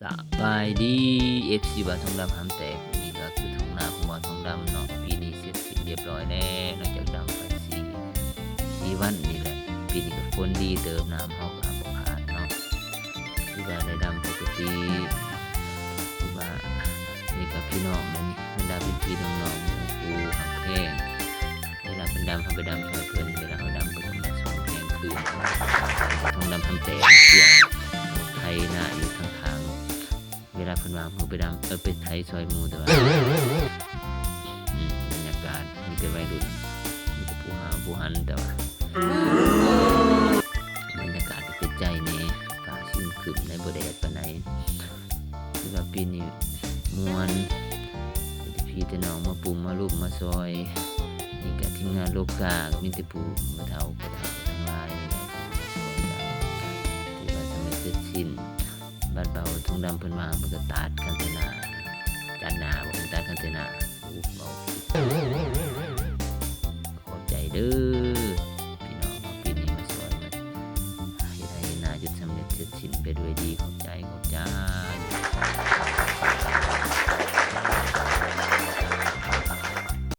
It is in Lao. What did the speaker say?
ສະບາຍດີ ເອັຟຊີ ບ່າວທອງດຳຫຳແຕກ. ນີ້ກໍຄືທົ່ງນາຂອງບ່າວທອງດຳເນາະ, ປີນີ້ເສັດສິ້ນລຽບຮ້ອຍແລ້ວ ຫຼັງຈາກດຳໄປສີ່ ສີ່ວັນນີ້ແຫຼະ. ປີນີ້ກໍຝົນດີເຕີບ, ນ້ຳເຮົາກໍບໍ່ຂາດເນາະ, ຄືວ່າໄດ້ດຳປົກກະຕິ. ຄືວ່ານີ້ກໍພີ່ນ້ອງນະນີ້, ບັນດາພີ່ໆນ້ອງໆ ໝູ່ຄູ່ຮັກແພງ. ເວລາເພິ່ນດຳ ເຮົາໄປດຳຊ່ວຍເພິ່ນ, ເວລາເຮົາດຳ ເພິ່ນກໍມາຊ່ອຍແພງຄືນ. ທອງດຳຫຳແຕກ ເສຍງໄຖນາຢູ່ຂ້າງໆ, ເວລາເພິ່ນວ່າງ ເຮົາໄປດຳ ເອີ ໄປໄຖຊ່ອຍໝູ່. ແຕ່ວ່າ ອືມ ບັນຍາກາດມີແຕ່ໄວລຸ້ນ, ມີແຕ່ຜູ້ຫາວຜູ້ຫັນ, ແຕ່ວ່າບັນຍາກາດກໍເປັນໃຈແດ່, ຟ້າຄຶ້ມໆ ໄດ້ບໍ່ແດດປານໃດ. ຄືວ່າປີນີ້ມ່ວນ, ມີແຕ່ພີ່ແຕ່ນ້ອງມາປຸ້ມມາລຸມມາຊ່ອຍ. ນີ້ກະທີມງານໂລກາ ກໍມີແຕ່ຜູ້ເຖົ້າ ຜູ້ເຖົ້າທັງຫຼາຍນີ້ແຫຼະ ທີ່ມາຊ່ອຍກັນ, ຖືວ່າສຳເລັດເສັດສິ້ນ. ບາດບ່າວທອງດຳເພິ່ນວ່າງ ເພິ່ນກໍຕັດຄັນເທນາ, ຈັດໜ້າ ບໍ່ແມ່ນຕັດຄັນເທນາ. ໂອ້ ເວົ້າຜິດ. ຂອບໃຈເດີ